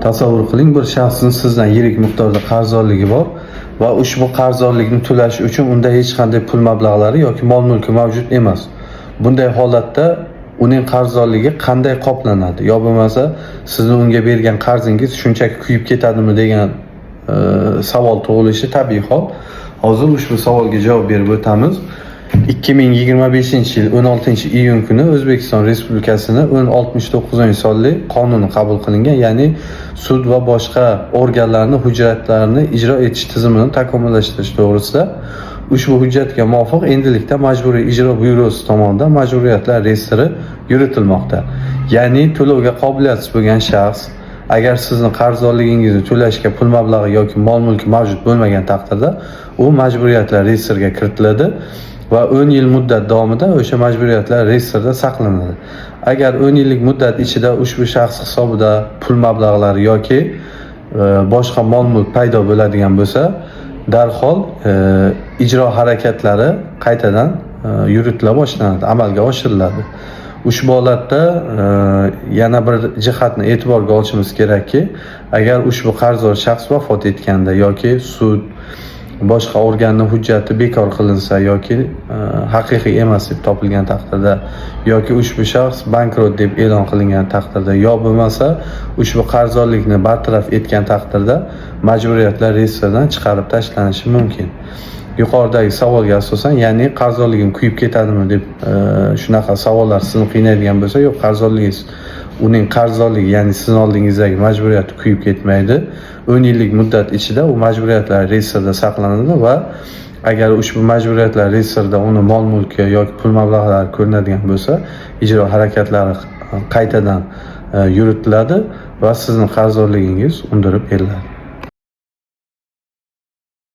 Tasavvur qiling, bir shaxsning sizdan yirik miqdorda qarzdorligi bor va ushbu qarzdorlikni to'lash uchun unda hech qanday pul mablag'lari yoki mol-mulki mavjud emas. Bunday holatda uning qarzdorligi qanday qoplanadi? Yo bo'lmasa sizni unga bergan qarzingiz shunchaki kuyib ketadimi degan savol tug'ilishi tabiiy hol. Hozir ushbu savolga javob berib o'tamiz. 2025 yil 16 iyun kuni O'zbekiston Respublikasini 1069 sonli qonuni qabul qilingan, ya'ni sud va boshqa organlarni hujjatlarini ijro etish tizimini takomillashtirish to'g'risida. Ushbu hujjatga muvofiq endilikda Majburiy ijro byurosi tomonidan majburiyatlar reyestri yuritilmoqda. Ya'ni to'lovga qobiliyatsiz bo'lgan shaxs, agar sizni qarzdorligingizni to'lashga pul mablag'i yoki mol mulki mavjud bo'lmagan taqdirda, u majburiyatlar reyestriga kiritiladi va 10 yil muddat davomida o'sha majburiyatlar reyestrda saqlanadi. Agar 10 yillik muddat ichida ushbu shaxs hisobida pul mablag'lari yoki boshqa mol mulk paydo bo'ladigan bo'lsa, darhol ijro harakatlari qaytadan yuritila boshlanadi, amalga oshiriladi. Ushbu holatda yana bir jihatni e'tiborga olishimiz kerakki, agar ushbu qarzdor shaxs vafot etganda yoki sud, boshqa organni hujjati bekor qilinsa yoki haqiqiy emas deb topilgan taqdirda yoki ushbu shaxs bankrot deb e'lon qilingan taqdirda, yo bo'lmasa ushbu qarzdorlikni bartaraf etgan taqdirda majburiyatlar reyestridan chiqarib tashlanishi mumkin. Yuqoridagi savolga asosan, ya'ni qarzdorligim kuyib ketadimi deb shunaqa savollar sizni qiynaydigan bo'lsa, yo'q, qarzdorligingiz, uning qarzdorligi, ya'ni sizni oldingizdagi majburiyati kuyib ketmaydi. 10 yillik muddat ichida u majburiyatlar reyestrda saqlanadi va agar ushbu majburiyatlar reyestrida uni mol mulki yoki pul mablag'lari ko'rinadigan bo'lsa, ijro harakatlari qaytadan yuritiladi va sizni qarzdorligingiz undirib beriladi.